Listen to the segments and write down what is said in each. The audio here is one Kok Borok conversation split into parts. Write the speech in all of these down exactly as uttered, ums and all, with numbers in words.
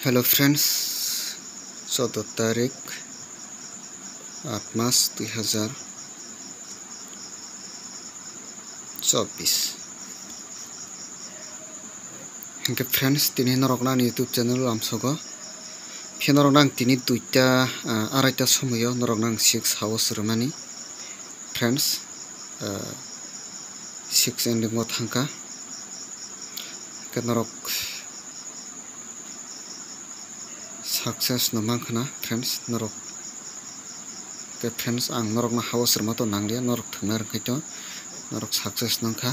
Hello friends, chaudo tarik, aat mas, dui hazar chobbish. Hingke friends, tini norokno ani YouTube channel o lamsogo. Phiya norokno ang tini duita, ah, araita somoyo norokno ang six house rwmani. Friends, ah, six ending o thangkha. Hingke norok success no mankha na, friends, norok. Hingke friends, ang norokno house rwma to nanglia, norok thwngna rwngkhaito norok success nangkha.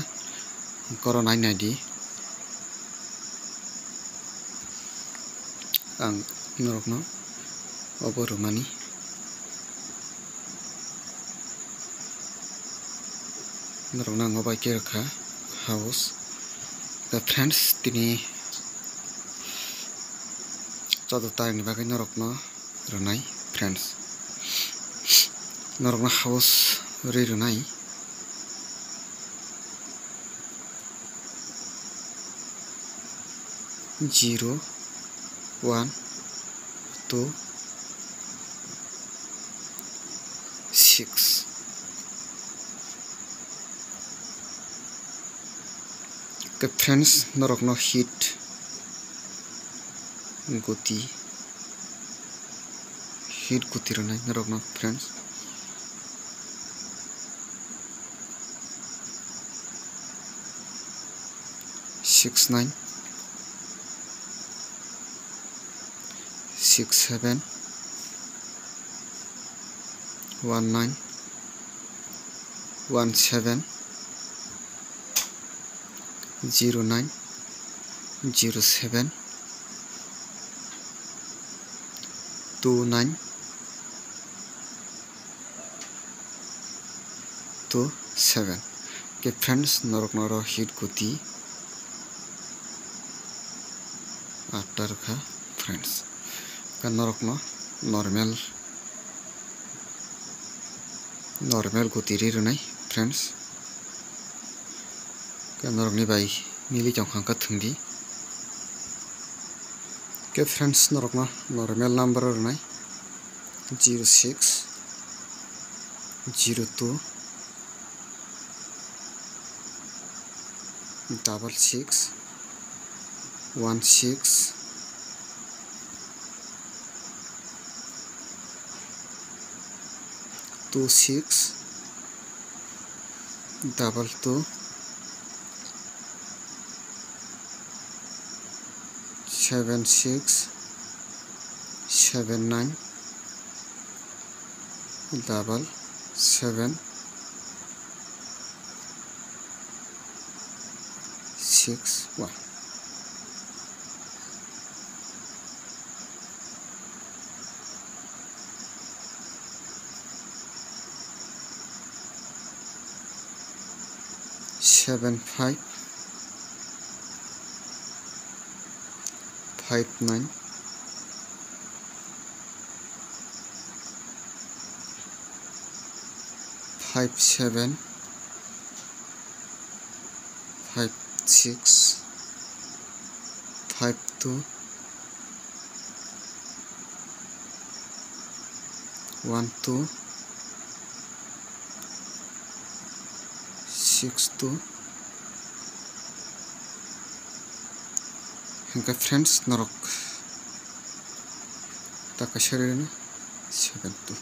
Koro nai naidi. Ang norokno obo rwmani. Norokno ang obo bai khe rwkha house. Da friends, tini chaudo tarikni bagwi norokno rwnai, friends. Norokno house ri rwnai. Zero, one, two, six. Hingke friends, norokno hit guti, hit guti rwnai norokno, friends. Six nine, six seven, one nine, one seven, zero nine, zero seven, two nine, two seven. Hingke friends, norokno oro hit guti atta rwkha, friends. Hingke norokno normal, normal guti ri rwnai, friends. Hingke norokni bai mili tongkha hingke thwngdi. Hingke friends, norokno normal number o rwnai, zero six, zero two, double six, one six, two six, double two, seven six, seven nine, double seven, six one. Seven five, five nine, five seven, five six, five two, one two, six two. Hingke friends, norok ta kaisa rwna seven two.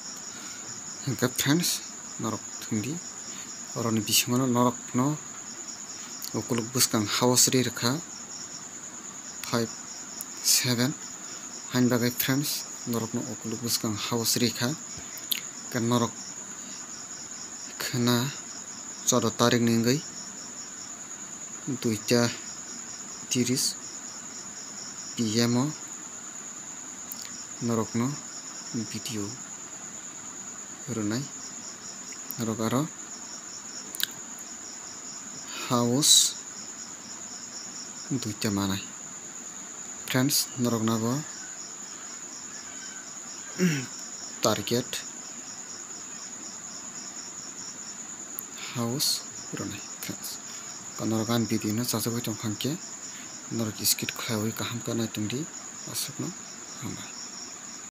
Hingke friends, norok thwngdi, oroni bisingo norokno ukuluk bwskang house ri rwkha five seven. Hain bagwi friends, norokno ukuluk bwskang house ri kha. Hingke norok khwna chaudo tarikni wngwi duita tiris P M o norokno video rwnai, norok aro house duita manai. Friends, norokno bo target house rwnai, friends. Norok ani video no chajagwi tongkha hwnkhe norok skip khlaiwi kaham khe naitongdi. Aswkno hambai.